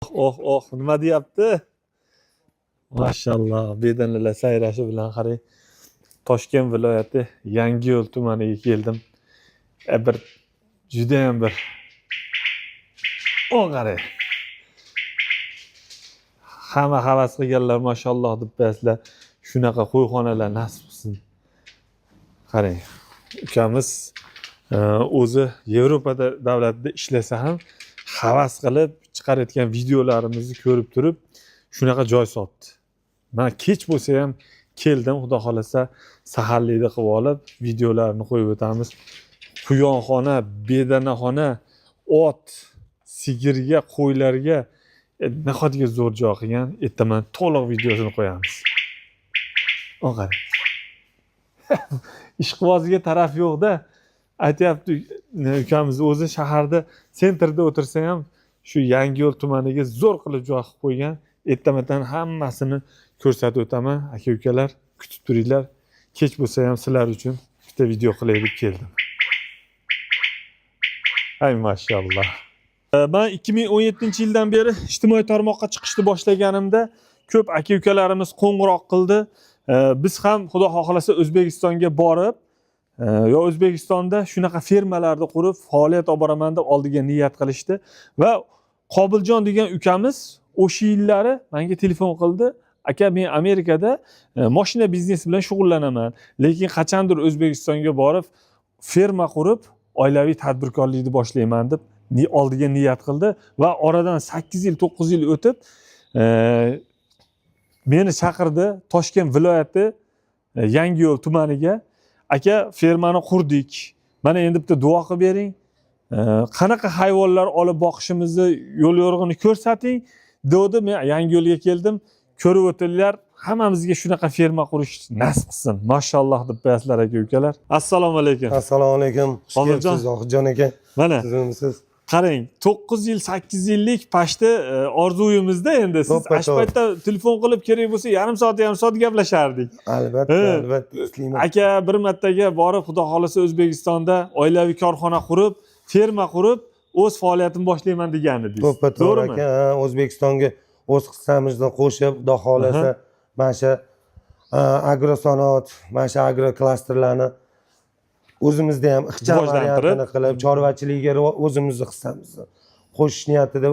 Oh oh, nima deyapti? Mashalloh, bedanalar sayrashi bilan qarang. Toshkent viloyati Yangiyo'l tumaniga keldim. Bir judayam bir o qarang. Hamma havas qilganlar mashalloh deb qo'yasizlar. Shunaqa qo'yxonalar nasib qilsin. Qarang, ukamiz o'zi Yevropada davlatida ishlasa ham havas qilib chiqarayotgan videolarimizni ko'rib turib shunaqa joy sotdi. Man kech bo'lsa ham keldim, xudo xohlasa saharlikni qilib olib videolarni qo'yib o'tamiz. Quyonxona, bedanaxona, ot, sigirga, qo'ylarga nihoyatga zo'r joy qilgan. Ertaman to'liq videosini qo'yamiz. O qarang. Ishqiboziga taraf yo'qda. Aytyapti ukamiz, o'zi shaharda центр da o'tirsa ham shu Yangiyo'l tumaniga zo'r qilib joy qilib qo'ygan. Ertamadan hammasini ko'rsatib o'taman. Aka ukalar, kutib turinglar. Kech bo'lsa ham sizlar uchun bitta video qilay deb keldim. Ay mashalloh. Man 2017 yildan beri ijtimoiy tarmoqqa chiqishni boshlaganimda ko'p aka ukalarimiz qo'ng'iroq qildi. Biz ham xudo xohlasa O'zbekistonga borib yo O'zbekistonda shunaqa fermalarni qurib faoliyat olib boraman deb oldiga niyat qilishdi va Qobiljon degan ukamiz o'sha yillari menga telefon qildi. Aka, men Amerikada moshina biznesi bilan shug'ullanaman, lekin qachondir O'zbekistonga borib ferma qurib oilaviy tadbirkorlikni boshlayman deb oldiga niyat qildi va oradan 8 yil, 9 yil o'tib meni chaqirdi Toshkent viloyati Yangiyo'l tumaniga. Aka, fermani qurdik, mana endi bitta duo qilib bering, qanaqa hayvonlar olib boqishimizni yo'l yo'rig'ini ko'rsating degandi. Men Yangiyo'lga keldim, ko'rib o'tinglar. Hammamizga shunaqa ferma qurish nasib qilsin, mashalloh deb qo'yasizlar, aka ukalar. Assalomu alaykum. Assalomu alaykum. Xush Qobiljon. kelibsiz, Zohidjon aka. Mana Tuzukmisiz? qarang, 9 yil, 8 yillik pashti orzuyimizda endi siz To'ppa shu to'g'ri. paytda telefon qilib, kerak bo'lsa yarim soat, yarim soat gaplashardik. Albatta, He. albatta eslayman. Aka, bir martaga borib, xudo xohlasa, O'zbekistonda oilaviy korxona qurib, ferma qurib, o'z faoliyatimni boshlayman degan edingiz. To'ppa to'g'ri To'g'rimi? aka. Ha, O'zbekistonga o'z hissamizni qo'shib, xudo xohlasa, mana shu agrosanoat, mana shu agro klasterlarni o'zimizda ham ixcham rivojlantirib. variantini qilib, chorvachilikka o'zimizni hissamizni qo'shish niyatida,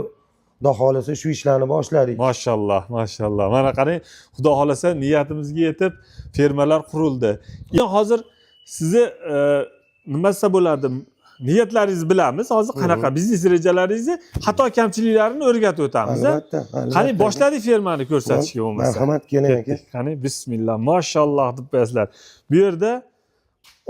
xudo xohlasa, shu ishlarni boshladik. Mashalloh, mashalloh. Mana qarang, xudo xohlasa niyatimizga yetib fermalar qurildi. Endi hozir sizni nima desa bo'ladi, niyatlaringizni bilamiz hozir, qanaqa biznes rejalaringizni, xato kamchiliklarini o'rgatib o'tamiz, a? Albatta, albatta. Qani, boshladik fermani ko'rsatishga bo'lmasa. Marhamat, keling aka. Ketdik. Qani, bismillah, mashalloh deb qo'yasizlar. Bu yerda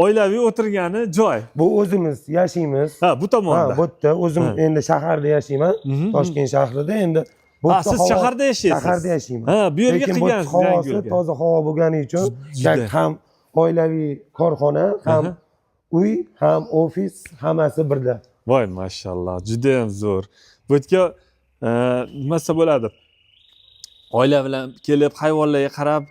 oilaviy o'tirgani joy. Bu o'zimiz yashaymiz. Ha, bu tomonda. Ha, bu yerda o'zim endi shaharda yashayman. Toshkent shahrida endi. Bu Ha, yerda siz shaharda yashaysiz. Shaharda yashayman. Ha, bu yerga Lekin bu qilgansiz havosi Yangiyo'lga. toza havo bo'lgani uchun Juda. ham oilaviy korxona, ham uy, ham ofis, hammasi birda. Voy, mashalloh, juda ham zo'r. Bu yerga nima desa bo'ladi? Oila bilan kelib, hayvonlarga qarab,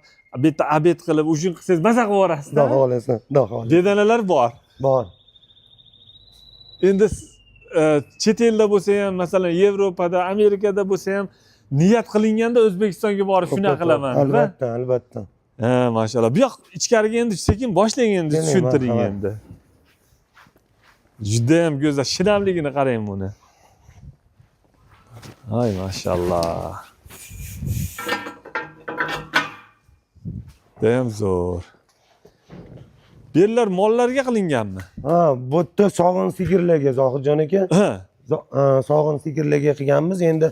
bu yerda обед qilib, ужин qilsangiz maza qilib yuborasiz. Xudo xohlasa, xudo xohlasa. Bedanalar bor. Bor. Endi chet elda bo'lsa ham, masalan, Yevropada, Amerikada bo'lsa ham niyat qilinganda O'zbekistonga borib shunaqa qilaman deb, ha? Albatta, albatta. Ha, mashalloh. Bu yoq ichkariga endi sekin boshlang endi, Keling, tushuntiring marhamat. endi. Juda ham go'zal, shinamligini qarang buni. Ay, mashalloh. Judayam zo'r. Bu yerlar mollarga qilinganmi? Ha, bu yerda sog'in sigirlarga, Zohidjon aka. Ha. Sog'in sigirlarga qilganmiz. Endi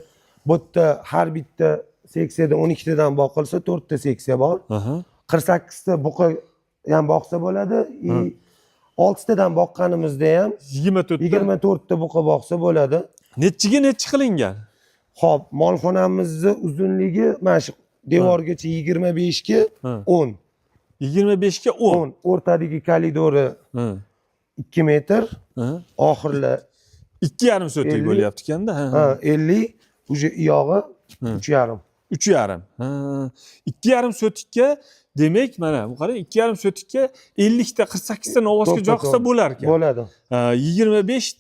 bu yerda har bitta seksiyada 12 tadan boqilsa, 4 ta seksiya bor. 48 ta buqa ham boqsa bo'ladi. И 6 tadan boqqanimizda ham 24 ta. 24 ta buqa boqsa bo'ladi. Nechiga nechi qilingan? Xo'p, molxonamizni uzunligi mana shu devorgacha 25 ga 10. 25 ga 10. 10. O'rtadagi koridori 2 metr, oxirlar 2,5 sotik 50. bo'lyapti ekanda. Ha. Ha, 50, уже iyog'i 3,5. 3,5. Ha. 2,5 sotikka Demak, mana bu qarang, 2,5 sotikka 50 ta, 48 ta novvosga joy qilsa To'ppa-to'g'ri. bo'lar ekan. Bo'ladi.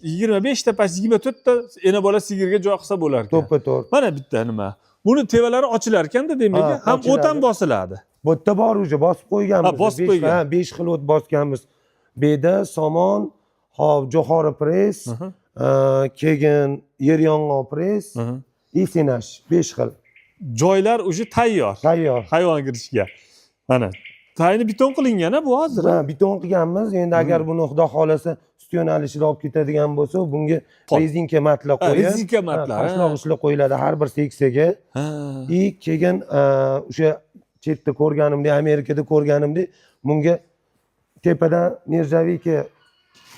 25 ta past 24 ta ena bola sigirga joy qilsa bo'lar ekan. To'ppa to'g'ri. Mana bitta nima. Buni tevalari ochilar ekanda, demak, Ha, ham ochiladi. o't ham bosiladi. Bu yerda bor, уже bosib qo'yganmiz. Ha, bosib qo'ygan. Ha, 5 xil o't bosganmiz. Beda, somon, hop, jo'xori press, keyin yer yong'oq press и сенаж, 5 xil. Joylar уже tayyor. Tayyor. Hayvon kirishga. Mana. Tayini beton qilingan bu hozir. Ha, beton qilganmiz. Endi agar buni xudo xohlasa sut yo'nalishida olib ketadigan bo'lsa, bunga Pol. резинка matlar Ha, qo'yib, резинка matlar, ha. qashloq qo'yiladi har bir seksiyaga. И keyin o'sha chetda ko'rganimdek, Amerikada ko'rganimdek, bunga tepadan нержавейка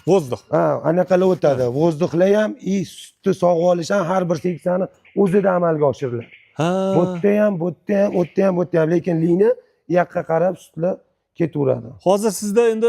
Воздух. Ha, anaqalar o'tadi. Воздух lar ham и sutni sog'ib olish ham har bir seksiyani o'zida amalga oshiriladi. Bu yerda ham, bu yerda ham, u yerda ham, bu yerda ham, lekin liniya u yoqqa qarab sutlar ketaveradi. Hozir sizda endi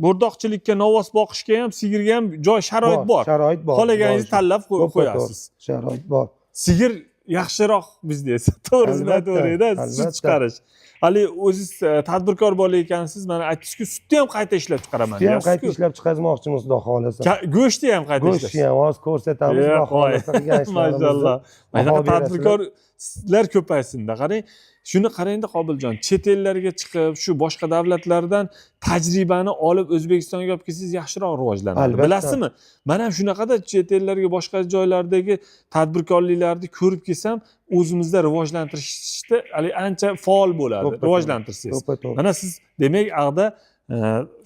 bo'rdoqchilikka, novvos boqishga ham, sigirga ham joy, sharoit bor. Sharoit bor. Xohlaganingizni Bor. tanlab To'ppa-to'g'ri. qo'yasiz. Sharoit bor. Sigir yaxshiroq bizda esa, to'g'risini Albatta, aytaverayda, sut albatta. chiqarish. Hali o'zingiz tadbirkor bola ekansiz, mana aytdingizku, sutni ham qayta ishlab chiqaraman Sutni ham qayta deyapsiz-ku. ishlab chiqazmoqchimiz, xudo xohlasa. Go'shtni ham qayta ishlash. Go'shtni ham hozir ko'rsatamiz, xudo xohlasa, qilgan ishlarimizni. Mashalloh. Mana Baho berasizlar. tadbirkorlar ko'paysin-da. Qarang, shuni qarangda, Qobiljon, chet ellarga chiqib, shu boshqa davlatlardan tajribani olib O'zbekistonga olib kelsangiz, yaxshiroq rivojlanadi. Albatta. Bilasizmi? Men ham shunaqada chet ellarga, boshqa joylardagi tadbirkorliklarni ko'rib kelsam, o'zimizda rivojlantirishda hali ancha faol bo'ladi. To'ppa-to'g'ri. Rivojlantirsangiz. To'ppa-to'g'ri. Mana siz demak ag'da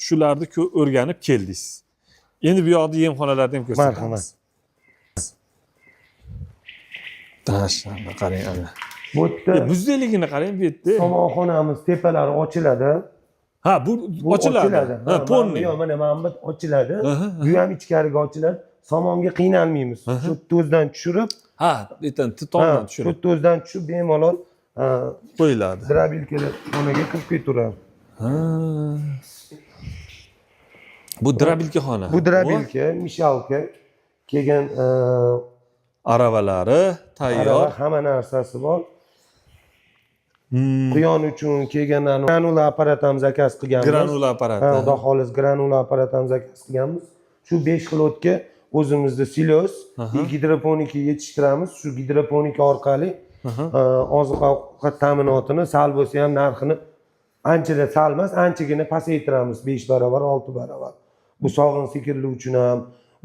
shularni o'rganib keldingiz. Endi bu yoqda yemxonalarni ham ko'rsatamiz. Marhamat. Tashlanma, qarang ana. Bu yerda Muzlayligini qarang bu yerda. somonxonamiz tepalari ochiladi. Ha, bu Bu ochiladi. Ha, mana полный. Yo'q, mana bu ochiladi. Aha, Bu ham ichkariga ochiladi. Somonga qiynalmaymiz. Shu o'zidan tushirib, Ha, yerdan tomdan ha, tushirib shu o'zidan tushib bemalol, ha, qo'yiladi. дробилка lar xonaga kirib ketaveradi. Ha. Bu дробилка xona. Bu дробилка, мешалка, keyin Aravalari tayyor. arava, hamma narsasi bor. Quyon uchun keyin granula apparat ham заказ qilganmiz. Granula apparati. Ha, xudo xohlasa granula apparat ham заказ qilganmiz. Shu 5 xil o'tga o'zimizda silos и gidroponika yetishtiramiz. Shu gidroponika orqali oziq ovqat ta'minotini sal bo'lsa ham narxini anchada sal emas, anchagina pasaytiramiz, 5 barobar, 6 barobar. Bu sog'in sigirlar uchun ham,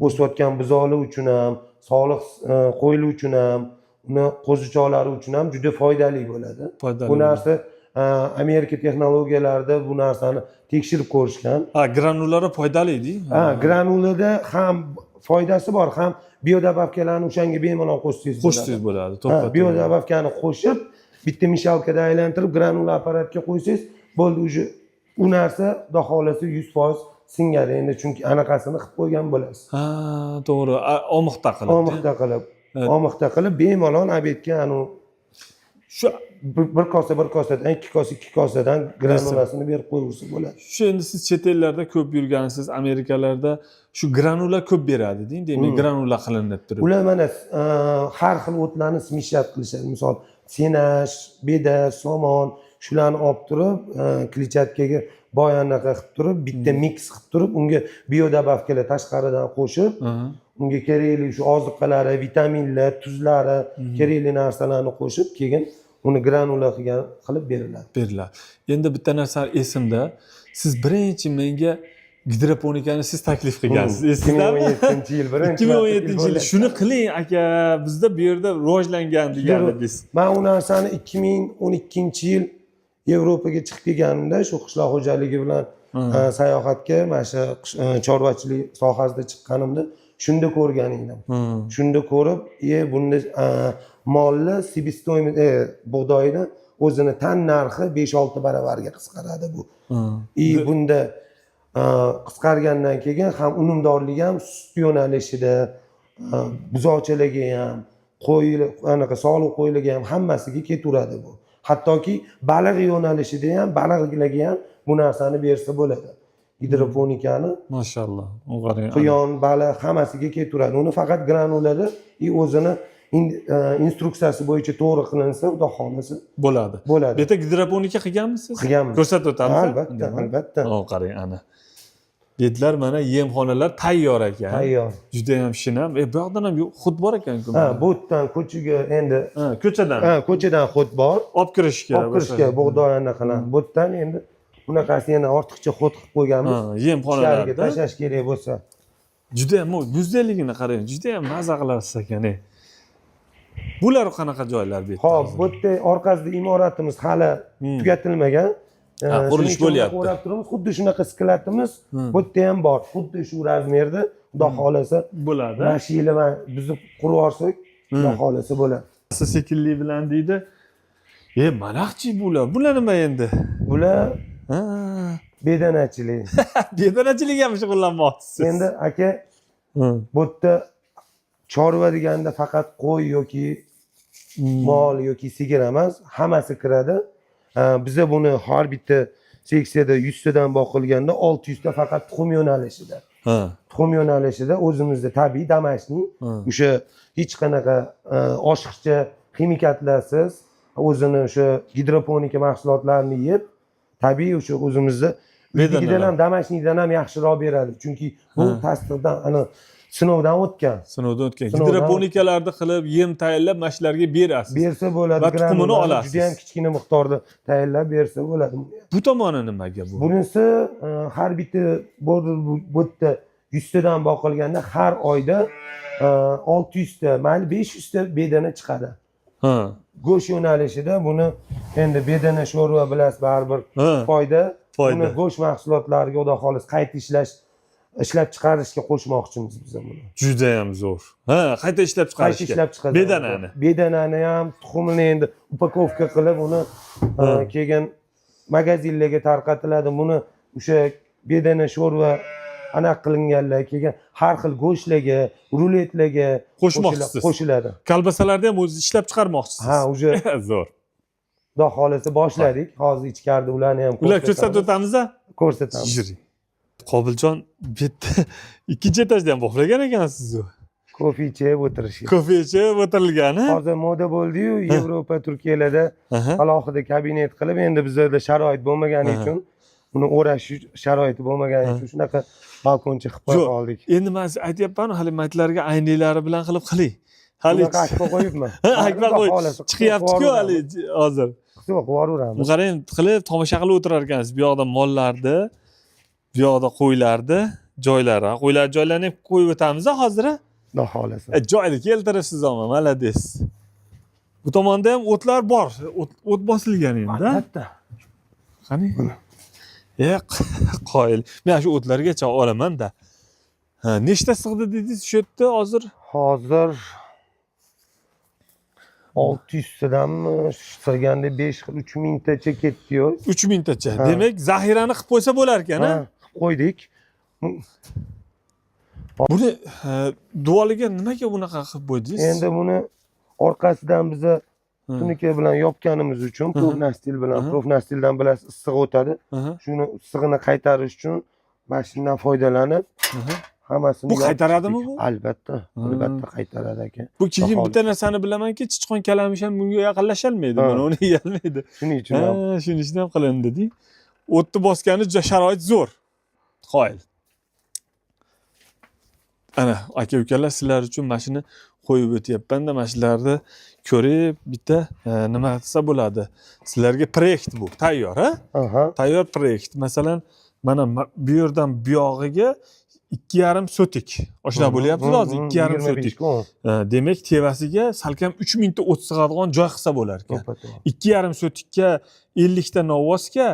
o'sayotgan buzoqlar uchun ham, sog'liq qo'ylar uchun ham, uni qo'zichoqlari uchun ham juda foydali bo'ladi. Foydali Bu narsa Amerika texnologiyalarida bu narsani tekshirib ko'rishgan. Ha, granulari foydali deydi. Ha, granulada ham foydasi bor, ham биодобавка larni o'shanga bemalol qo'shsangiz bo'ladi. Qo'shsangiz bo'ladi. Ha, To'ppa-to'g'ri. биодобавка ni qo'shib, bitta мешалка da aylantirib granula apparatga qo'ysangiz bo'ldi, уже u narsa xudo xohlasa 100% singadi endi, chunki anaqasini qilib qo'ygan bo'lasiz. Ha, to'g'ri. Omixta qilib. Omixta qilib, omixta qilib bemalol обед ga anavi Shu bir kosa bir kosadan, ikki kosa ikki kosadan granulasini berib qo'yaversa bo'ladi. Shu endi siz chet ellarda ko'p yurgansiz, Amerikalarda shu granula ko'p beradi deng, demak, granula qilinib turib. Ular mana har xil o'tlarni смешать qilishadi. Misol, сенаж, beda, somon, shularni olib turib, клетчатка ga boy anaqa qilib turib, bitta микс qilib turib, unga биодобавка lar tashqaridan qo'shib, unga kerakli shu oziqalari, vitaminlar, tuzlari, kerakli narsalarni qo'shib, keyin uni granula qilgan qilib beriladi. Beriladi. Endi bitta narsa esimda, siz birinchi menga gidroponikani siz taklif qilgansiz. Esingizdami? 2017 yil birinchi 2017 yil marta. Shuni qiling aka, bizda bu yerda rivojlangan degan edingiz. Man u narsani 2012 yil Yevropaga chiqib kelganimda, shu qishloq xo'jaligi bilan sayohatga, mana shu chorvachilik sohasida chiqqanimda shunda ko'rgan edim. Shunda ko'rib, bunda molni себестоимость, bug'doyni o'zini tan narxi 5-6 baravarga qisqaradi bu. И bunda qisqargandan keyin ham unumdorligi ham sut yo'nalishida, buzoqchalarga ham, qo'y anaqa sog'liq qo'ylarga ham, hammasiga ketaveradi bu. Hattoki baliq yo'nalishida ham, baliqlarga ham bu narsani bersa bo'ladi, gidroponikani. Mashalloh. U qarang. Quyon, baliq, hammasiga ketaveradi. Uni faqat granulada и o'zini Instruksiyasi bo'yicha to'g'ri qilinsa, xudo xohlasa, Bo'ladi. bo'ladi. Bu yerda gidroponika qilganmisiz? Qilganmiz. Ko'rsatib o'tamiz. Albatta, albatta. O, qarang, ana. Bu yerlar mana yemxonalar tayyor ekan. Tayyor. Juda ham shinam. Bu yoqdan ham ход bor ekan-ku. Ha, bu yerdan ko'chaga endi Ha, ko'chadan ha, ko'chadan ход bor. Olib kirishga. Olib kirishga bug'doy anaqa. Bu yerdan endi bunaqasi yana ortiqcha ход qilib qo'yganmiz. Ha, Ichkariga yemxonalarda. tashlash kerak bo'lsa. Juda ham go'zalligini qarang, juda ham maza qilasiz ekan. Bular qanaqa joylar bu yerda? Ho'p, bu yerda orqasida imoratimiz hali tugatilmagan. Ha, qurilish Shuning uchun bo'lyapti. o'rab turibmiz. Xuddi shunaqa skladimiz bu yerda ham bor. Xuddi shu razmerda, xudo xohlasa, Bo'ladi. mana shu yili man buzib qurib yuborsak, xudo xohlasa bo'ladi. Sekinlik bilan deydi. Manaqchi bular. Bular nima endi? Bular Ha. bedanachilik. Bedanachilik ham shug'ullanmoqchisiz. Endi aka, bu yerda chorva deganda faqat qo'y yoki mol yoki sigir emas, hammasi kiradi. Biza buni har bitta seksiyada 100 tadan boqilganda 600 ta faqat tuxum yo'nalishida. Tuxum yo'nalishida o'zimizda tabiiy домашний o'sha hech qanaqa oshiqcha ximikatlarsiz, o'zini o'sha gidroponika mahsulotlarini yeb, tabiiy o'sha o'zimizda uydagidan ham, домашний dan ham yaxshiroq beradi, chunki bu tasdiqdan, ana, sinovdan o'tgan. Sinovdan o'tgan. Sinovdan. Gidroponikalarni qilib, yem tayyorlab, mana shularga berasiz. Bersa bo'ladi. Va tuxumini Granulani olasiz. Juda ham kichkina miqdorda tayyorlab bersa bo'ladi. Bu tomoni nimaga bu? Bunisi har bitta bu yerda 100 tadan boqilganda har oyda 600 ta, mayli, 500 ta bedana chiqadi. Go'sht yo'nalishida buni endi bedana sho'rva, bilasiz, baribir foyda. Foyda. Buni go'sht mahsulotlariga, xudo xohlasa, qayta ishlash, ishlab chiqarishga qo'shmoqchimiz biz buni. Juda ham zo'r. Ha, qayta ishlab Qayta chiqarishga. ishlab chiqaradi. Bedanani. Bedanani ham, tuxumini endi упаковка qilib, uni keyin magazinlarga tarqatiladi. Buni o'sha bedana sho'rva anaqa qilinganlar keyin har xil go'shtlarga, ruletlarga Qo'shmoqchisiz. Qo'shiladi. Kolbasalarni ham o'zi ishlab chiqarmoqchisiz. Ha, уже Zo'r. Xudo xohlasa boshladik. Hozir ichkarida ularni ham Ular ko'rsatib o'tamiz a? Ko'rsatamiz. Yuring. Qobiljon, bu yerda ikkinchi etajda ham bog'lagan ekansiz u. Kofe ichib o'tirish. Kofe ichib o'tirilgan, ha? Hozir moda bo'ldiyu, Yevropa, Turkiyalarda alohida kabinet qilib, endi bizlarda sharoit bo'lmagani uchun, uni o'rash sharoiti bo'lmagani uchun shunaqa balkoncha qilib qo'ya Yo'q. qoldik. Endi man sizga aytyapman, hali maytlarga aynaklari bilan qilib qiling. Hali Bunaqa akfa qo'yibman. Ha, akfa Xudo qo'y. xohlasa Chiqyapti-ku hali hozir. Qilib yuboraveramiz. Qarang, qilib tomosha qilib o'tirar ekansiz. Bu yoqda mollarni, bu yoqda qo'ylarni joylari. Qo'ylar joylarini ham qo'yib o'tamiz hozir. A? Xudo xohlasa. Joyni keltiribsiz ammo, молодец. Bu tomonda ham o'tlar bor. O't bosilgan endi. A? Albatta. Qani? Qoyil. Men shu o'tlargacha olaman-da. Ha, nechta sig'di dedingiz shu yerda hozir? Hozir 600 tadanmi sig'ganda, 5 xil 3000 tacha ketdiyu. 3000 tacha. Ha. Demak, zaxirani qilib qo'ysa bo'lar ekan, Ha, ha? qilib qo'ydik. Buni devoriga nimaga bunaqa qilib qo'ydingiz? Endi buni orqasidan biza tunuka bilan yopganimiz uchun, профнастил bilan, профнастил dan, bilasiz, issiq o'tadi. Shuni issig'ini qaytarish uchun mana shundan foydalanib hammasini Bu yopib qaytaradimi chiqdik. bu? Albatta, albatta qaytaradi aka. Bu keyin Bahol. bitta narsani bilamanki, sichqon kalamush ham bunga yaqinlasholmaydi, buni uni yeyolmaydi. Shuning uchun ham Ha, shuning uchun ham qilindi deng. O'tni bosgani juda sharoit zo'r. Qoyil. Ana, aka ukalar, sizlar uchun mana shuni qo'yib o'tyapman-da, mana shularni ko'rib bitta nima desa bo'ladi. Sizlarga proyekt bu, tayyor, ha? Aha. Tayyor proyekt. Masalan, mana bu yerdan bu yog'iga 2,5 sotik. Oshna bo'lyapti hozir 2,5 25 sotik. ga 10. Demak, tevasiga salkam 3000 ta o't sig'adigan joy qilsa bo'lar ekan. To'ppa-to'g'ri. 2,5 sotikka 50 ta novvosga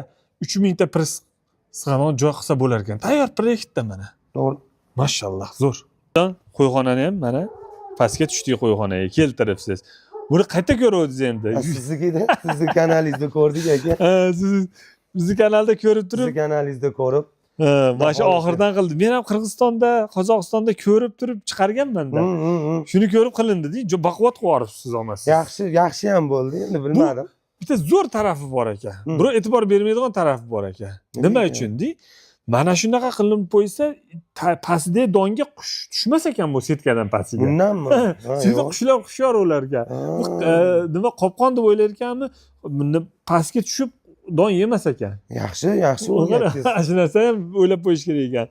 3000 ta press sig'adigan joy qilsa bo'lar ekan. Tayyor proyektda mana. To'g'ri. Mashalloh, zo'r. Qo'yxonani ham mana pastga tushdik, qo'yxonaga keltiribsiz. Buni qayerda ko'ruvdingiz endi? Ha, siznikida, sizni kanalingizda ko'rdik aka. Ha, siz bizni kanalda ko'rib turib, Sizni kanalingizda ko'rib. Ha, mana shu Xohlasa. oxiridan qildi. Men ham Qirg'izistonda, Qozog'istonda ko'rib turib chiqarganman-da. Shuni ko'rib qilindi deydi. Baquvvat qilib yuboribsiz olmasiz. Yaxshi, yaxshi ham bo'ldi, endi bilmadim. Bitta zo'r tarafi bor ekan. Birov e'tibor bermaydigan tarafi bor ekan. Nima Nima? uchun dey? Mana shunaqa qilinib qo'ysa, pastda donga qush tushmas ekan bu setkadan pastiga. Bundanmi? Ha, Chunki yo'q. Qushlar hushyor ularga. Bu, nima, qopqon deb o'ylar ekanmi, buni pastga tushib don yemas ekan. Yaxshi, yaxshi o'rgatdingiz. Shu narsa ham o'ylab qo'yish kerak ekan.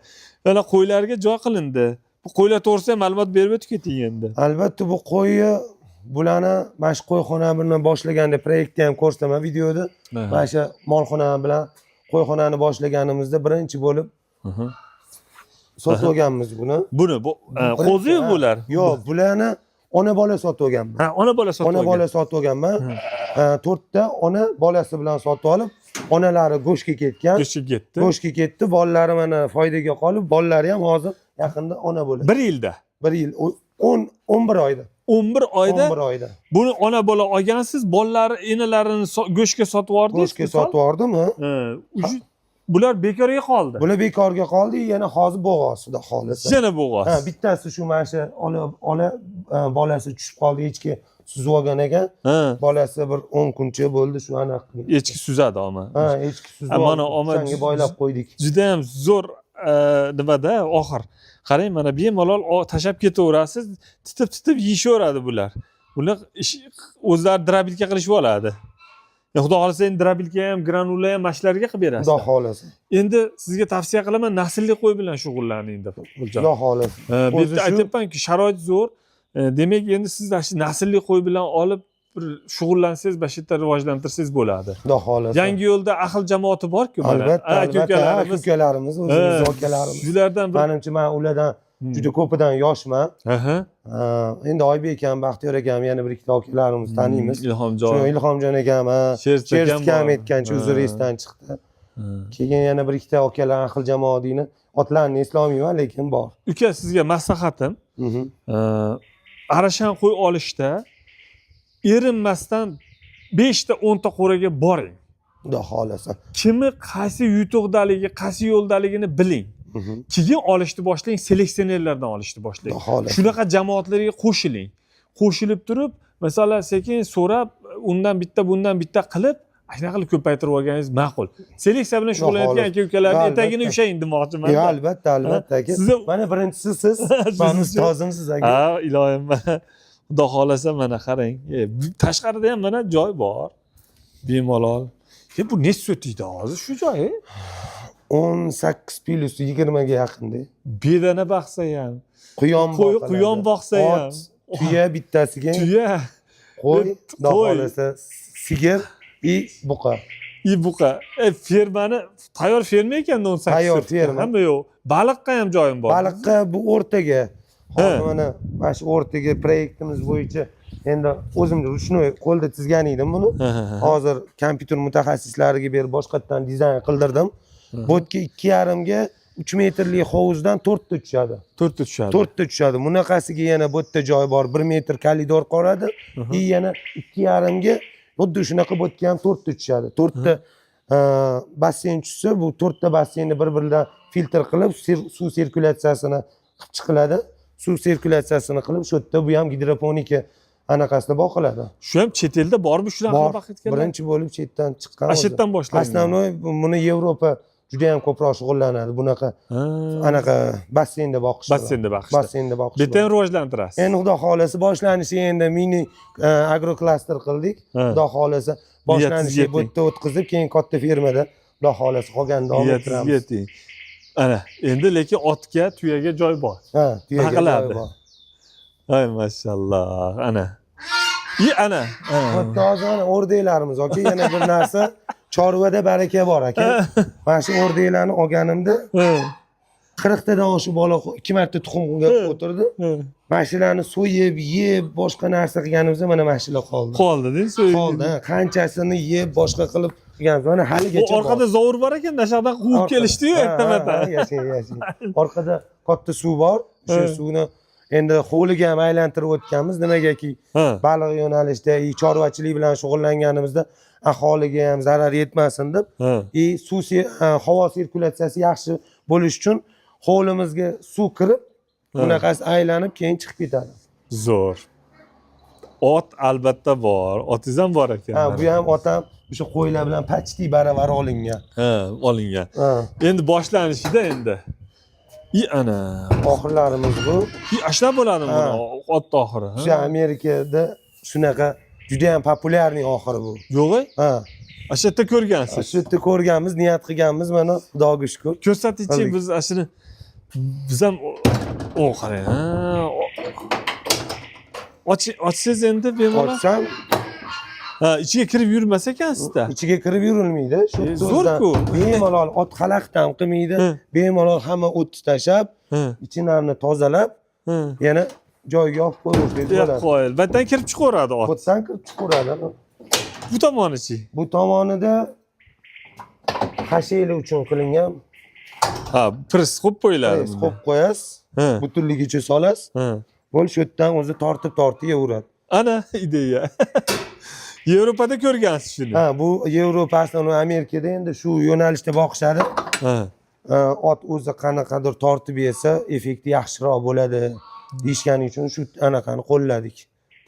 Mana qo'ylarga joy qilindi. Bu qo'ylar to'g'risida ham ma'lumot berib o'tib keting endi. Albatta, bu qo'yni, bularni mana shu qo'yxona bilan boshlaganda proyektni ham ko'rsataman videoda. Mana shu molxona bilan qo'yxonani boshlaganimizda birinchi bo'lib sotib olganmiz buni. Buni bu qo'zi bular. Yo'q, bularni ona bola sotib olganman. Ha, ona bola sotib Ona olgan. bola sotib olganman. Ha, to'rtta ona bolasi bilan sotib olib, onalari go'shtga ketgan. Go'shtga ketdi. Go'shtga ketdi, bolalari mana foydaga qolib, bolalari ham hozir yaqinda ona bo'ladi. Bir yilda. Bir yil, 10 11 oyda. 11 oyda. 11 oyda. Buni ona bola olgansiz, bolalari enalarini go'shtga sotib yubordingiz. Go'shtga sotib yubordim, ha. Ha, bular bekorga qoldi. Bular bekorga qoldi, yana hozir bo'g'oz, xudo xohlasa. Yana bo'g'oz. Ha, bittasi shu mana shu ola bolasi tushib qoldi, echki suzib olgan ekan. Bolasi bir 10 kuncha bo'ldi shu anaqa qilgan. Echki suzadi oma. Ha, echki suzib Ha, mana oldi. oma O'shanga boylab qo'ydik. Judayam zo'r nimada oxir. Qarang, mana bemalol tashlab ketaverasiz, titib titib yeyishaveradi bular. Bular o'zlari дробилка qilishib oladi. Ya, xudo xohlasa, endi дробилка ham, granula ham mana shularga qilib berasiz. Xudo xohlasa. Endi sizga tavsiya qilaman, naslli qo'y bilan shug'ullaning deb. Guljon. Xudo xohlasa. Bu O'zi yerda aytyapmanki, sharoit zo'r. Demak, endi siz mana shu naslli qo'y bilan olib bir shug'ullansangiz, mana shu yerda rivojlantirsangiz bo'ladi. Xudo xohlasa. Yangi yo'lda ahil jamoati bor-ku mana. Albatta, Aka albatta, ukalarimiz. aka ukalarimiz, o'zimizni akalarimiz. Shulardan bir Manimcha, man ulardan juda ko'pidan yoshman. Ha, endi Oybek akam, Baxtiyor akam, yana bir ikkita akalarimiz taniymiz. Ilhomjon. Shu Ilhomjon akam, ha. Sherst akam Sherst akam bor. aytgancha uzr, esdan chiqdi. Keyin yana bir ikkita akalar, ahil jamoatini otlarini eslolmayman, lekin bor. Uka, sizga maslahatim, arashan qo'y olishda erinmasdan 5 ta 10 ta qo'raga boring. Xudo xohlasa. Kimi qaysi yutuqdaligi, qaysi yo'ldaligini biling. Keyin olishni boshlang, seleksionerlardan olishni boshlang. Xudo xohlasa. Shunaqa jamoatlarga qo'shiling. Qo'shilib turib, masalan, sekin so'rab, undan bitta, bundan bitta qilib, shunaqa qilib ko'paytirib olganingiz ma'qul. Seleksiya bilan shug'ullanayotgan xohlasa. aka ukalarni Albatta. etagini ushlang demoqchiman. Yo'q, albatta, albatta aka. Mana birinchisi siz, mani ustozimsiz aka. Ha, iloyim, mana xudo xohlasa, mana qarang. Tashqarida ham mana joy bor. Bemalol. Bu necha sotikda hozir shu joyi? 18 plyus 20 ga yaqinda. Bedana baqsa ham, Quyon boqiladi. Quyon boqsa ham. Ot, tuya bittasiga, Tuya, qo'y, xudo Qo'y. xohlasa, sigir и buqa. И buqa. Fermani tayyor ferma ekan 18 Tayyor sotikda. ferma. Hamma yo'q. Baliqqa ham joyim bor. Baliqqa bu o'rtaga. Hozir mana shu o'rtaga proyektimiz bo'yicha endi o'zim ручной qo'lda chizgan edim buni. Ha, ha, ha. Hozir kompyuter mutaxassislariga berib boshqatdan dizayn qildirdim. Bu yerga 2,5 ga 3 metrli hovuzdan to'rtta tushadi. To'rtta tushadi. To'rtta tushadi. Bunaqasiga yana bu yerda joy bor. 1 metr koridor qoladi. И yana 2,5 ga xuddi shunaqa bu yerga ham to'rtta tushadi. To'rtta basseyn tushsa, bu to'rtta basseynni bir biridan filtr qilib, suv sirkulyatsiyasini qilib chiqiladi. Suv sirkulyatsiyasini qilib, shu yerda bu ham gidroponika anaqasida boqiladi. Shu ham chet elda bormi shunaqa Bor. baqayotganlar? Birinchi bo'lib chetdan chiqqan. Shu yerdan boshlangan. Основной buni Yevropa juda ham ko'proq shug'ullanadi bunaqa anaqa basseynda boqish. Basseynda boqishda. Basseynda boqish. Bu yerda ham rivojlantirasiz. Endi xudo xohlasa boshlanishi endi mini agroklaster qildik. Xudo xohlasa boshlanishi Niyatingizga bu yerda o'tkazib, keyin katta fermada xudo xohlasa qolganini davom Niyatingizga ettiramiz. yeting. Ana, endi lekin otga, tuyaga joy bor. Ha, tuyaga joy Baqiladi. bor. Ay mashalloh. Ana. И ana. Bu yerda hozir mana o'rdaklarimiz aka, yana bir narsa, chorvada baraka bor aka. Mana shu o'rdaklarni olganimda 40 tadan oshiq bola ikki marta tuxumga o'tirdi. Mana shularni so'yib, yeb, boshqa narsa qilganimizda mana shular qoldi. Qoldi, deng, so'yib. Qoldi. Ha, qanchasini yeb, boshqa qilib qilganmiz. Mana Bu haligacha bor. orqada zovur bor ekan, nashadan quvib Orqada. kelishdi-yu Ha, ertamata. ha, yashang, yashang. Orqada katta suv bor. O'sha suvni endi hovliga ham aylantirib o'tganmiz. Nimagaki baliq yo'nalishida и chorvachilik bilan shug'ullanganimizda aholiga ham zarar yetmasin deb и suv havo sirkulyatsiyasi yaxshi bo'lishi uchun hovlimizga suv kirib, bunaqasi aylanib keyin chiqib ketadi. Zo'r. Ot albatta bor. Otingiz ham bor ekan. Ha, bu ham otam O'sha qo'ylar bilan почти baravar olingan. Ha, olingan. Ha, Endi boshlanishida endi. I ana. Oxirlarimiz bu. I ashlab bo'ladimi Ha. buni ot oxiri? Ha? O'sha Amerikada shunaqa juda ham популярный oxiri bu. Yo'q, Ha. O'sha yerda ko'rgansiz. Shu yerda ko'rganmiz, niyat qilganmiz, mana Xudoga shukur. Ko'rsatingchi, Qildik. biz ashuni biz ham o qarang. Ha. Ochsangiz endi bemalol. Ochsam Ha, ichiga kirib yurmas ekansizda. Ichiga kirib yurilmaydi. Shu E, yerda zo'r-ku. Bemalol ot xalaqit ham qilmaydi. Ha. Bemalol hamma o'tni tashlab, Ha. ichinlarni tozalab, Ha. yana joyiga olib qo'yaversangiz Yo'q, bo'ladi. qoyil. Batdan kirib chiqaveradi ot. O'tdan kirib chiqaveradi. Bu tomonichi? Bu tomonida xashaklar uchun qilingan. Ha, press qo'yib qo'yiladi. Press qo'yib qo'yasiz, Ha. butunligicha solasiz. Ha. Bo'l, shu yerdan o'zi tortib tortib yeyaveradi. Ana ideya. Yevropada ko'rgansiz shuni. Ha, bu Yevropa, aslida Amerikada endi shu yo'nalishda boqishadi. Ha. Ot o'zi qanaqadir tortib yesa, effekti yaxshiroq bo'ladi deyishgani uchun shu anaqani qo'lladik,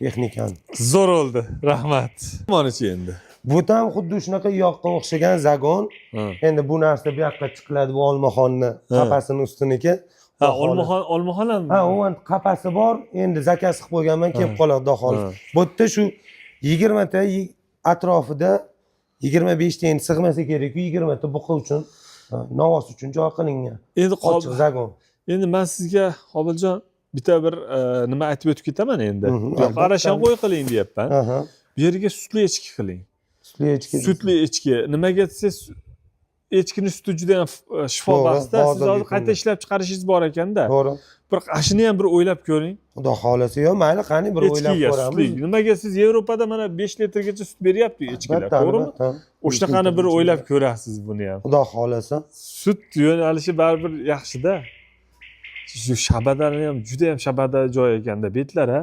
texnikani. Zo'r bo'ldi. Rahmat. Tomonichi endi. Bu ham xuddi shunaqa yoqqa o'xshagan загон. Ha. Endi bu narsa bu yoqqa chiqiladi, bu olmaxonni qapasini ustiniki. Ha, Xudo xohlasa. olmaxon, olmaxon ham. Ha, umuman qapasi bor. Endi заказ qilib qo'yganman, kelib qoladi xudo xohlasa. Bu yerda shu 20 ta atrofida 25 ta endi sig'masa kerak-ku, 20 ta buqa uchun, ha, novvos uchun joy qilingan. Endi Ochiq загон. Endi men sizga, Qobiljon, bitta bir nima aytib o'tib ketaman endi. Mhm, Yo'q, albatta. qarashan qo'y qiling deyapman. Aha. Bu yerga sutli echki qiling. Sutli echki. Sutli echki. Nimaga desangiz, echkini suti juda ham shifobaxshda. Siz Hozirgi hozir qayta kunda. Ishlab chiqarishingiz bor ekanda. To'g'ri. Bir ashuni ham bir o'ylab ko'ring. Xudo xohlasa, yo'q, mayli, qani bir o'ylab Echkiga ko'ramiz. sutli. Nimaga siz Yevropada mana 5 litrgacha sut beryapti echkilar, Albatta, to'g'rimi? albatta. O'shanaqani bir o'ylab ko'rasiz buni ham. Xudo xohlasa. Sut yo'nalishi baribir yaxshida. Shu shabadani ham juda ham shabada joy ekanda betlar, ha.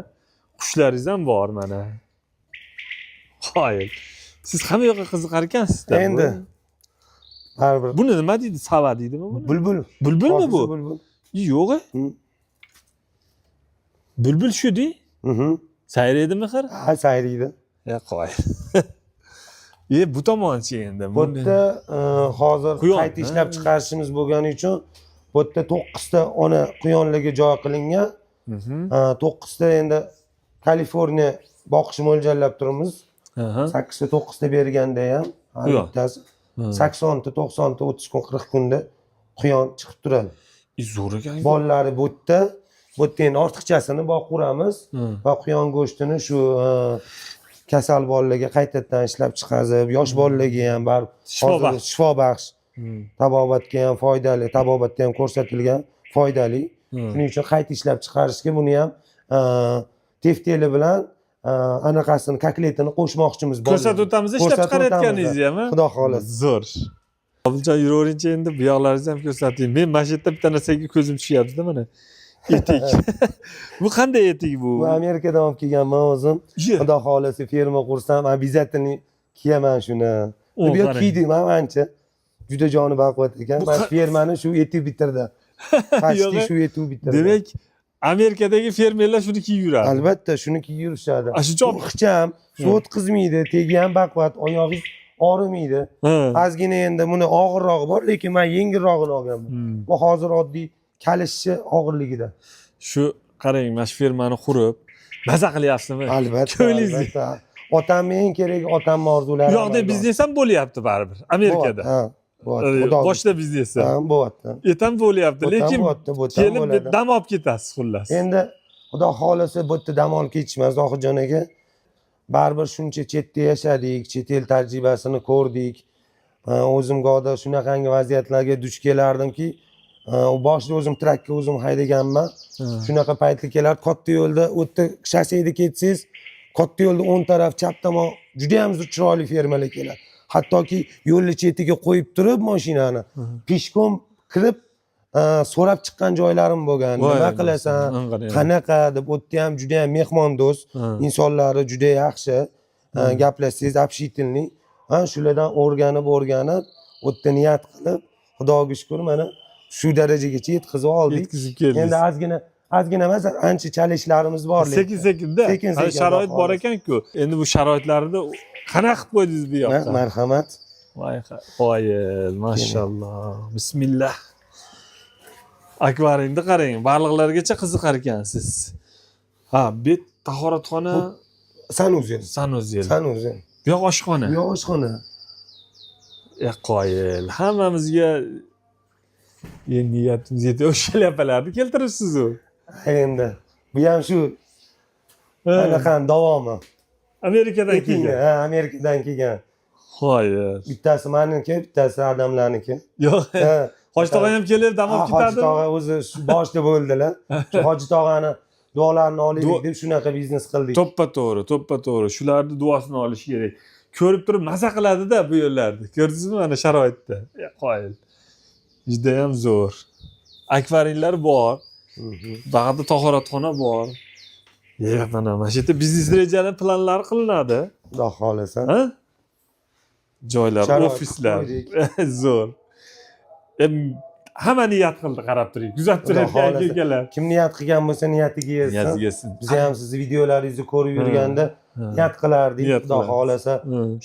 Qushlaringiz ham bor mana. Qoyil. Siz hamma yoqqa qiziqar ekansizda. Endi baribir Buni nima deydi? Sava deydimi buni? Bulbul. Bulbulmi bu? Hofisi Bulbul. Yo'q. Hı. Bulbul shu dey. Mhm. Sayraydimi xir? Ha, sayraydi. Ya qo'y. E, bu tomonchi endi. Bu yerda hozir Quyon, qayta ishlab ha. chiqarishimiz bo'lgani uchun bu yerda to'qqizta ona quyonlarga joy qilingan. To'qqizta endi Kaliforniya boqishni mo'ljallab turibmiz. Sakkizta, to'qqizta berganda ham har Quyon. bittasi 80 ta, 90 ta, 30 kun, 40 kunda quyon chiqib turadi. E, zo'r ekan. Bolalari bu yerda. Bu yerda endi ortiqchasini boqaveramiz va quyon go'shtini shu kasal bolalarga qaytadan ishlab chiqazib, yosh bolalarga ham baribir Shifobaxsh. hozir shifobaxsh, tabobatga ham foydali, tabobatda ham ko'rsatilgan, foydali. Shuning uchun qayta ishlab chiqarishga buni ham tefteli bilan anaqasini, kotletini qo'shmoqchimiz bolalarga. Ko'rsatib o'tamiz ishlab Ko'rsatib chiqarayotganingizni ham, a? Xudo xohlasa. Zo'r. Qobiljon, yuraveringchi endi, bu yoqlaringizni ham ko'rsating. Men mana shu yerda bitta narsaga ko'zim tushyapti-da mana. Etik. Bu qanday etik bu? Bu Amerikadan olib kelganman o'zim. Ye. Xudo xohlasa, ferma qursam, обязательно kiyaman shuni. O, Bu yoq qarang. kiydim ham ancha. Juda joni baquvvat ekan. Bu Man fermani shu etik bitirdi. Почти Yo'q, shu etik bitirdi. Demak, Amerikadagi fermerlar shuni kiyib yuradi. Albatta shuni kiyib yurishadi. A, shuncha Bu ixcham, suv o'tkazmaydi, tegi ham baquvvat, oyog'ingiz og'rimaydi. Ha. Ozgina endi buni og'irrog'i bor, lekin men yengilrog'ini olganman. Bu hozir oddiy kalishchi og'irligida. Shu qarang, mana shu fermani qurib, maza qilyapsizmi? Albatta, Ko'nglingiz- albatta. Otamni eng keragi, otamni orzulari. Bu yoqda amalga biznes ham bo'lyapti baribir Amerikada. Ha, bo'lyapti. Xudo Boshida biznesi. Ha, bo'lyapti. Etam bo'lyapti, Bo'tam lekin bo'lyapti, bo'tam kelib bo'ladi. dam olib ketasiz xullas. Endi Xudo xohlasa bu yerda dam olib ketishmas, Zohidjon aka. Baribir shuncha chetda yashadik, chet el tajribasini ko'rdik. Ha, o'zim gohida shunaqangi vaziyatlarga duch kelardimki, ha, boshida o'zim trakka o'zim haydaganman. Shunaqa paytlar kelardi, katta yo'lda, u yerda shosseda ketsangiz, katta yo'lda o'ng taraf, chap tomon juda ham chiroyli fermalar keladi. Hattoki yo'lni chetiga qo'yib turib mashinani, пешком kirib, so'rab chiqqan joylarim bo'lgan. Voy, Nima qilasan? Anqara. Qanaqa deb. U yerda ham juda ham mehmondo'st, insonlari juda yaxshi. Gaplashsangiz общительный. Ha, shulardan o'rganib, o'rganib, u yerda niyat qilib, Xudoga shukur, mana shu darajagacha yetkazib oldik. Yetkazib keldingiz. Endi ozgina Ozgina emas, ancha chalishlarimiz bor lekin. Sekin sekinda. Sekin Hali sekin, sharoit Xudo bor xohlasa. ekan-ku. Endi bu sharoitlarni qanaqa qilib qo'ydingiz bu yoqqa? Marhamat. Voy qoyil, mashalloh. Bismillah. Akvariumni qarang, baliqlargacha qiziqar ekansiz. Ha, bu tahoratxona, Санузел. Санузел. Санузел. Bu yoq oshxona. Bu yoq oshxona. E qoyil. Hammamizga endi niyatimiz yetib o'sha shlyapalarni keltiribsiz u. Endi bu ham shu anaqani davomi. Amerikadan Kelgan. kelgan. Ha, Amerikadan kelgan. Qoyil. Bittasi meniki, bittasi adamlarniki. Yo'q. Ha. Hoji tog'a ham kelib dam Ha, olib Hoji ketadi. tog'a o'zi shu boshida bo'ldilar. Shu Hoji tog'ani duolarini olaylik deb shunaqa biznes qildik. To'ppa to'g'ri, to'ppa to'g'ri. Shularni duosini olish kerak. Ko'rib turib maza qiladi-da bu yerlarni. Ko'rdingizmi mana sharoitda? E, qoyil. Judayam zo'r. Akvariumlar bor. Bag'da tahoratxona bor. E, mana shu yerda biznes rejani planlari qilinadi. Xudo xohlasa. Ha? Joylar, Sharoit ofislar. qo'ydik. Zo'r. Hamma niyat qildi, qarab turing. Kuzatib Xudo turayotgan xohlasa. akalar. Kim niyat qilgan bo'lsa, niyatiga yetsin. Niyatiga yetsin. Biz ham sizni videolaringizni ko'rib yurganda niyat qilardik. Niyat Xudo qilardik. xohlasa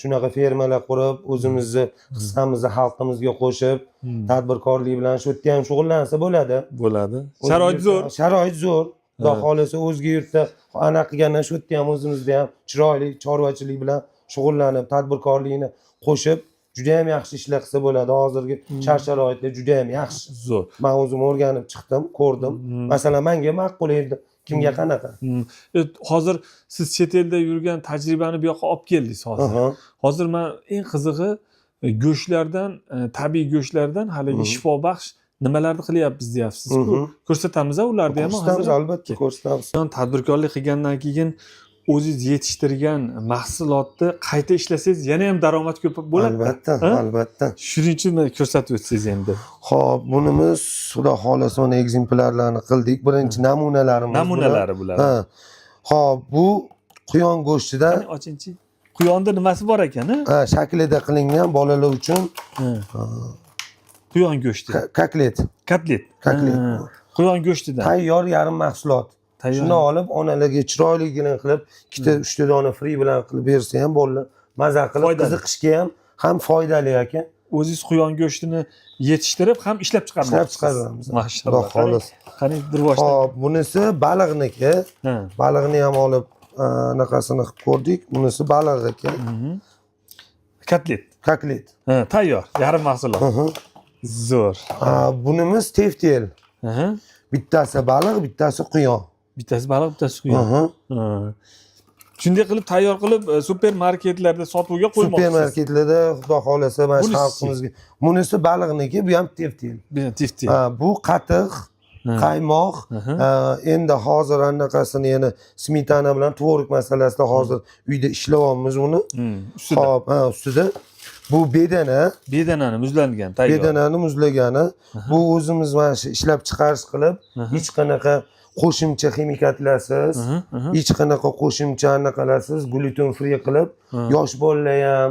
shunaqa fermalar qurib, o'zimizni hissamizni xalqimizga qo'shib, tadbirkorlik bilan shu yerda ham shug'ullansa bo'ladi. Bo'ladi. O'zga Sharoit zo'r. Sharoit zo'r. Xudo xohlasa o'zga yurtda anaqa qilgandan shu yerda ham o'zimizda ham chiroyli chorvachilik bilan shug'ullanib, tadbirkorlikni qo'shib, juda ham yaxshi ishlar qilsa bo'ladi. Hozirgi shart sharoitlar juda ham yaxshi. Zo'r. Man o'zim o'rganib chiqdim, ko'rdim. Masalan, menga ma'qul edi. Kimga qanaqa? Hozir siz chet elda yurgan tajribani bu yoqqa olib keldingiz hozir. Hozir man eng qizig'i go'shtlardan, tabiiy go'shtlardan haligi shifobaxsh nimalarni qilyapmiz deyapsiz-ku. Ko'rsatamiz ularni ham Ko'rsatamiz, hozir. albatta ko'rsatamiz. Tadbirkorlik qilgandan keyin o'zingiz yetishtirgan mahsulotni qayta ishlasangiz yana ham daromad ko'p bo'ladi. Albatta, Ha? albatta. Shuning uchun mana ko'rsatib o'tsangiz endi. Xo'p, bunimiz Xudo xohlasa mana ekzemplyarlarni qildik. Birinchi namunalarimiz bular. Namunalari bular. Ha. Xo'p, bu quyon go'shtidan Qani ochinchi. Quyonda nimasi bor ekan, ha? ha, shaklida qilingan bolalar uchun Ha. Quyon go'shti. Kotlet. Kotlet. Kotlet. Ha. Quyon go'shtidan. Tayyor yarim mahsulot. Tayyor. Shuni olib onalarga chiroyligini qilib, ikkita, uchta dona fri bilan qilib bersa ham bolalar maza qilib Foydali. qiziqishga ham foydali aka. O'zingiz quyon go'shtini yetishtirib ham ishlab chiqarmoqchisiz. Ishlab chiqaramiz. Mashalloh. Xudo xohlasa. Qani bir boshdan. Xo'p, bunisi baliqniki. Ha. Baliqni ham olib anaqasini qilib ko'rdik. Bunisi baliq ekan. Kotlet. Kotlet. Ha, tayyor, yarim mahsulot. Zo'r. Ha, bunimiz teftel. Aha. Bittasi baliq, bittasi quyon. Bittasi baliq, bittasi quyon. Ha. Shunday qilib tayyor qilib supermarketlarda sotuvga qo'ymoqchisiz. Supermarketlarda Xudo xohlasa mana shu Bunisi? xalqimizga. Bunisi baliqniki, bu ham teftel. Bu teftel. Ha, bu qatiq, qaymoq. Ha, endi hozir anaqasini yana smetana bilan tvorog masalasida hozir uyda ishlayapmiz uni. Ustida. Xo'p, ha, ustida. Bu bedana, Bedanani muzlangan tayyor. bedanani muzlagani. Bu o'zimiz mana shu ishlab chiqarish qilib, hech qanaqa qo'shimcha ximikatlarsiz, Aha, aha. hech qanaqa qo'shimcha anaqalarsiz, gluten free qilib, yosh bolalar ham,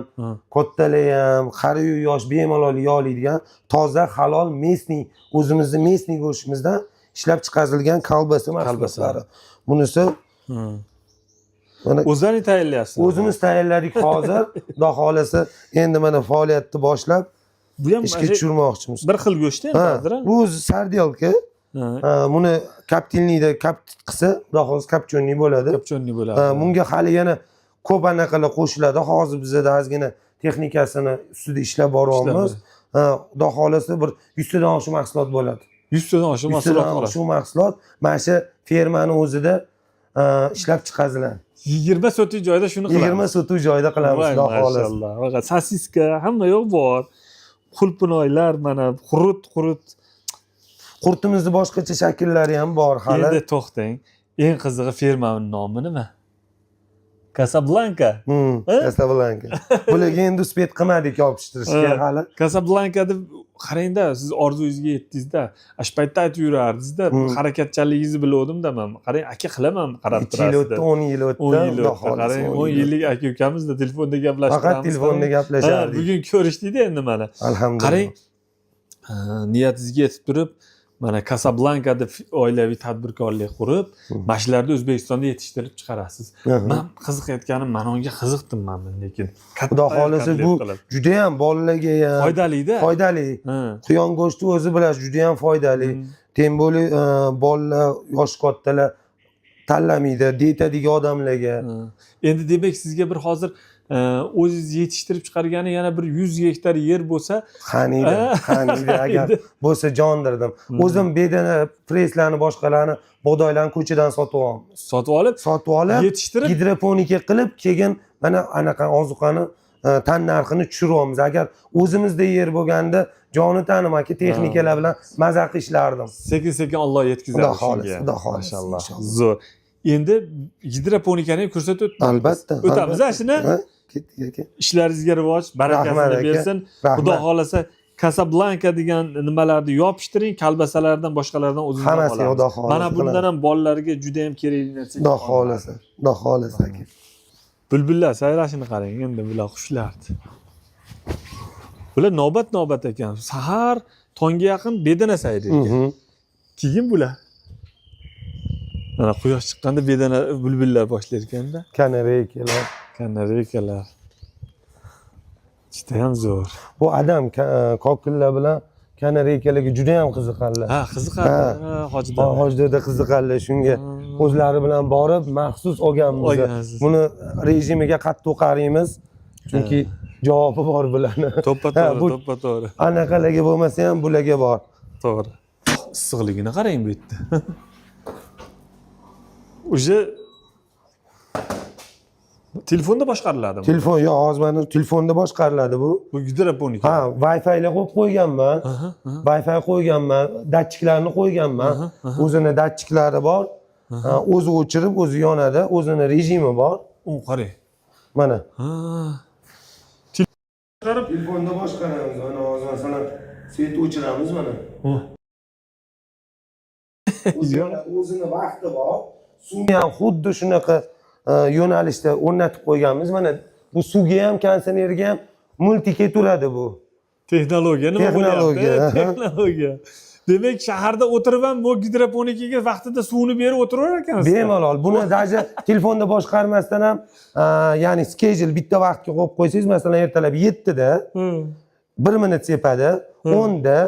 kattalar ham, qariyu yosh bemalol yeya oladigan toza, halol, местный, o'zimizni местный go'shtimizdan ishlab chiqarilgan kolbasa mahsulotlari. Bunisi mana O'zlaring tayyorlayapsizlar. o'zimiz tayyorladik hozir. Xudo xohlasa endi mana faoliyatni boshlab Bu ham ishga mana shu tushirmoqchimiz. bir xil go'sht endi Ha, hozir. bu o'zi сарделка. Ha. Ha, buni коптильня da kopt qilsa, Xudo xohlasa копчёный bo'ladi. Копчёный bo'ladi. Ha, bunga hali yana ko'p anaqalar qo'shiladi. Hozir bizada ozgina texnikasini ustida ishlab boryapmiz. Ha, Xudo xohlasa bir 100 tadan oshiq mahsulot bo'ladi. 100 tadan oshiq 100 mahsulot tadan qoladi. oshiq mahsulot mana shu fermani o'zida ishlab chiqariladi. 20 sotik joyda shuni qilamiz. 20 sotik joyda qilamiz, Voy, Xudo xohlasa. mashalloh. Faqat sosiska hamma yoq bor. Qulpinoylar mana qurut qurut. Qurtimizni boshqacha shakllari ham bor hali. Endi to'xtang. Eng qizig'i fermaning nomi nima? Kasablanka. Kasablanka. Bularga endi успеть qilmadik yopishtirishga hali. Kasablanka deb qarangda, siz orzuyingizga yetdingizda. Shu paytda aytib yurardingizda, harakatchanligingizni biluvdimda man. Qarang, aka qilaman, qarab 2 yil o'tdi, turasizda. 10 yil o'tdi. 10 yil Xudo o'tdi. xohlasa, Qarang, 10 yillik aka ukamizda telefonda gaplashib Faqat turamiz. telefonda Ha, gaplashardik. bugun ko'rishdikda endi mana. Alhamdulillah. Qarang, niyatingizga yetib turib, Mana Kasablankada oilaviy tadbirkorlik qurib, mana shularni O'zbekistonda yetishtirib chiqarasiz. Man qiziqayotganim, mana unga qiziqdim man, lekin. Katta Xudo xohlasa, kotlet bu qilib. judayam bolalarga ham Foydali-da. Foydali. Quyon go'shti o'zi, bilasiz, judayam foydali. Тем более bolalar, yoshi kattalar tanlamaydi, dietadagi odamlarga. Endi demak, sizga bir hozir o'zingiz yetishtirib chiqargani yana bir 100 gektar yer bo'lsa, Qaniydi, qaniydi, agar bo'lsa, jondirdim. O'zim bedana, preslarni, boshqalarni, bug'doylarni ko'chadan sotib olamiz. Sotib olib, Sotib olib, yetishtirib, gidroponika qilib, keyin mana anaqa ozuqani tan narxini tushiryapmiz. Agar o'zimizda yer bo'lganda, joni tanim, aka, texnikalar bilan maza qilib ishlardim. Sekin sekin Alloh yetkazadi Xudo xohlasa, shunga. Xudo xohlasa, Mashalloh. inshaalloh. Zo'r. Endi gidroponikani ham ko'rsatib o'tamiz. Albatta. O'tamiz, Albatta. shuni. Ha, ketdik, aka. Ishlaringizga rivoj, barakasini Rahmat, aka. bersin. Rahmat. Xudo xohlasa, Kasablanka degan nimalarni yopishtiring, kolbasalardan, boshqalardan o'zingizdan Hammasi, olamiz. Xudo xohlasa, Mana bundan ham bolalarga juda ham kerakli narsa. Xudo xohlasa, Xudo xohlasa, aka. Bulbullar sayrashini qarang endi, bular qushlarni. Bular navbat navbat ekan. Sahar tongga yaqin bedana sayraydi ekan. Keyin bular mana quyosh chiqqanda bedana, bulbullar boshlar ekanda. Kanareykalar. Kanareykalar. Judayam zo'r. Bu adam kokillar bilan kanareykalarga juda ham qiziqadilar. Ha, qiziqadi. Ha, hoji dada. Hoji dada qiziqadilar shunga. O'zlari bilan borib maxsus olganmiz. Olgansiz. Buni rejimiga qattiq qaraymiz. Chunki javobi bor bularni. To'ppa Ha, to'g'ri, bu to'ppa to'g'ri. anaqalarga bo'lmasa ham, bularga bor. To'g'ri. Issiqligini qarang bu yerda. Уже telefonda boshqariladimi? Telefon yo'q, hozir mana telefonda boshqariladi bu. Bu gidroponika. Ha, Wi-Fi qo'yib qo'yganman. Wi-Fi qo'yganman, datchiklarni qo'yganman. O'zini datchiklari bor. Ha, o'zi o'chirib, o'zi yonadi, o'zini rejimi bor. U qarang. Mana. Ha. Telefonda boshqaramiz. Mana hozir, masalan, свет o'chiramiz mana. O'zini vaqti bor. Suvni ham xuddi shunaqa yo'nalishda o'rnatib qo'yganmiz. Mana bu suvga ham, konditsionerga ham multi ketaveradi bu. Texnologiya nima Texnologiya, bo'lyapti? aha. Texnologiya. Demak, shaharda o'tirib ham bu gidroponikaga vaqtida suvni berib o'tiraverar ekansiz. Bemalol. Buni даже telefonda boshqarmasdan ham, ya'ni schedule bitta vaqtga qo'yib qo'ysangiz, masalan, ertalab 7 da 1 minut sepadi, 10 da,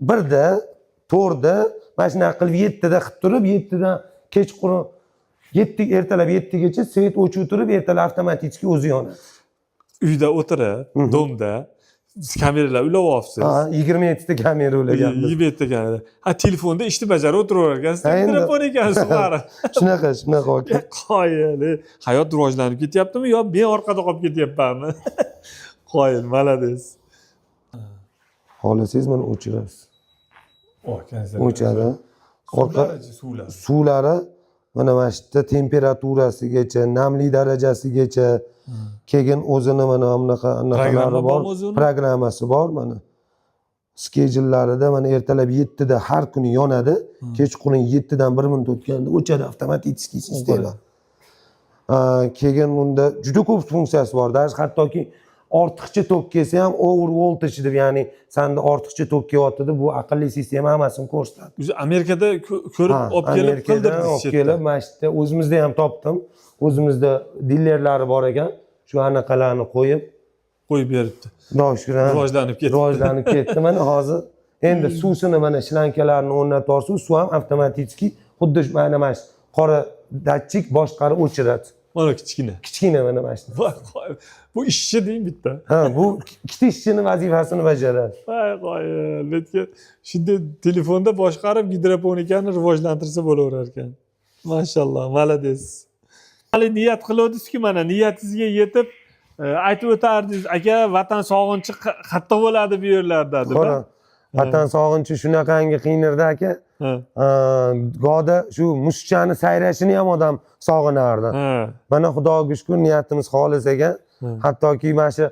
1 da, 4 da, mana shunaqa qilib 7 da qilib turib, 7 dan kechqurun 7, ertalab 7 gacha свет o'chib turib, ertalab avtomatik o'zi yonadi. Uyda o'tirib, дом da kameralar ulab olibsiz. Ha, 27 ta kamera ulaganmiz. 27 kamera. Ha, telefonda ishni bajarib o'tiraverar ekansiz. Ha, endi. Gidroponikani sug'arib. Shunaqa, shunaqa, aka. Qoyil. Hayot rivojlanib ketyaptimi yo men orqada qolib ketyapmanmi? Qoyil, молодец. Xohlasangiz, mana o'chirasiz. O'chadi. Orqa Suvlar. Suvlari mana shu yerda temperaturasigacha, namlik darajasigacha, keyin o'zini mana bunaqa anaqalari Programma bor, bormi o'zi uni? Programmasi bor mana. Schedule'larida mana ertalab 7 da har kuni yonadi, kechqurun 7 dan 1 minut o'tganda o'chadi, avtomatik sistema. Keyin unda juda ko'p funksiyasi bor. Даже hattoki ortiqcha tok kelsa ham, over voltage deb, ya'ni sanda ortiqcha tok kelyapti deb, bu aqlli sistema hammasini ko'rsatadi. O'zi Amerikada ko'rib Ha, olib kelib Amerikadan qildirdingiz olib shu yerda. kelib, mana shu yerda o'zimizda ham topdim. O'zimizda dilerlari bor ekan, shu anaqalarni qo'yib, Qo'yib beribdi. Xudoga shukur, ha. Rivojlanib ketdi. Rivojlanib ketdi. Mana hozir endi suvsini, mana shlankalarni o'rnatib yuborsa, suv ham avtomatik, xuddi mana shu qora datchik boshqarib o'chiradi. Mana kichkina. Kichkina, mana shu. Voy, qoy. Bu ishchi deng bitta. Ha, bu ikkita ishchini vazifasini bajaradi. Voy, qoyil. Lekin shunday telefonda boshqarib gidroponikani rivojlantirsa bo'laverar ekan. Mashalloh, молодец. Hali niyat qiluvdingizku, mana niyatingizga yetib, aytib o'tardingiz, aka, vatan sog'inchi qattiq bo'ladi bu yerlarda deb. Qora vatan sog'inchi shunaqangi qiynirdi, aka. Gohda shu musichani sayrashini ham odam sog'inardi. Mana, Xudoga shukur, niyatimiz xolis ekan. Hattoki mana shu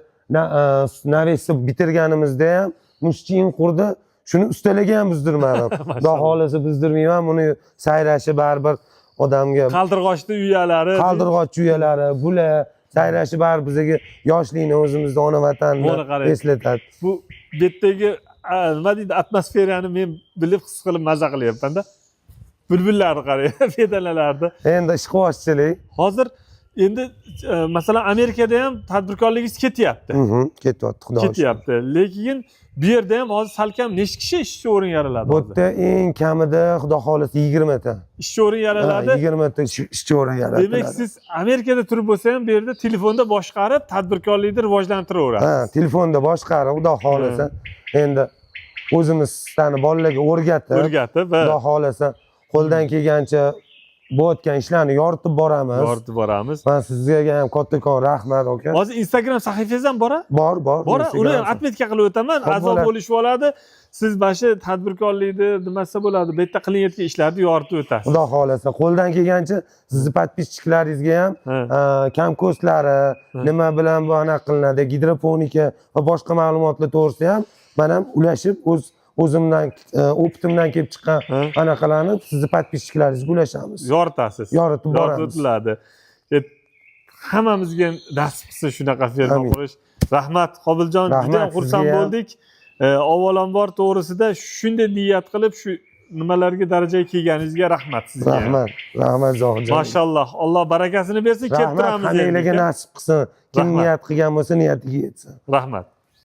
навес ni bitirganimizda ham musicha in qurdi, shuni ustalarga ham buzdirmadim. Xudo xohlasa, buzdirmayman buni. Sayrashi baribir odamga Qaldirg'ochni uyalari. Qaldirg'och uyalari, bular sayrashi baribir bizga yoshlikni, o'zimizni ona vatanni Buni qarang. eslatadi. Bu bu yerdagi nima deydi, atmosferani men bilib, his qilib, maza qilyapmanda. Bulbullarni qarang, bedanalarni. Endi ishqibozchilik. Hozir endi masalan, Amerikada ham tadbirkorligingiz ketyapti. Ketyapti, xudo shukr. Ketyapti, lekin bu yerda ham hozir salkam nechi kishi ishchi o'rin yaraladi Bu hozir? yerda eng kamida, xudo xohlasa, 20 ta. Ishchi o'rin yaraladi. 20 ta ishchi o'rin yaratiladi. Demak, siz Amerikada turib bo'lsa ham, bu yerda telefonda boshqarib, tadbirkorlikni rivojlantiraverasiz. Ha, telefonda boshqarib, xudo xohlasa, endi o'zimiz bolalarga o'rgatib, o'rgatib, ha, xudo xohlasa, qo'ldan kelgancha bo'layotgan ishlarni yoritib boramiz. Yoritib boramiz. Man sizga ham kattakon rahmat, aka. Hozir Instagram sahifangiz ham bor a? Bor, bor. Bor a? Uni Instagram. Отметка qilib o'taman. Xo'p, a'zo bo'ladi. bo'lishib oladi. Siz mana shu tadbirkorlikni nimasi bo'ladi, bu yerda qilinayotgan ishlarni yoritib o'tasiz. Xudo xohlasa, qo'ldan kelgancha sizni подписчик laringizga ham kompostlari nima bilan bu anaqa qilinadi, gidroponika va boshqa ma'lumotlar to'g'risida ham man ham ulashib, o'z o'zimdan опыт imdan kelib chiqqan anaqalarni sizni подписчик laringizga ulashamiz. Yoritasiz. Yoritib Yoritib boramiz. o'tiladi. Hammamizga ham nasib qilsin shunaqa ferma Amin. qurish. Rahmat, Qobiljon, Rahmat juda ham xursand sizga ham. bo'ldik. Avvalambor, to'g'risida shunday niyat qilib, shu nimalarga, darajaga kelganingizga rahmat sizga ham. Rahmat, rahmat, Zohidjon. Mashalloh, Alloh barakasini bersin, kelib Rahmat, turamiz hammanglarga endi. nasib qilsin. Kim Rahmat. niyat qilgan bo'lsa, niyatiga yetsin. Rahmat.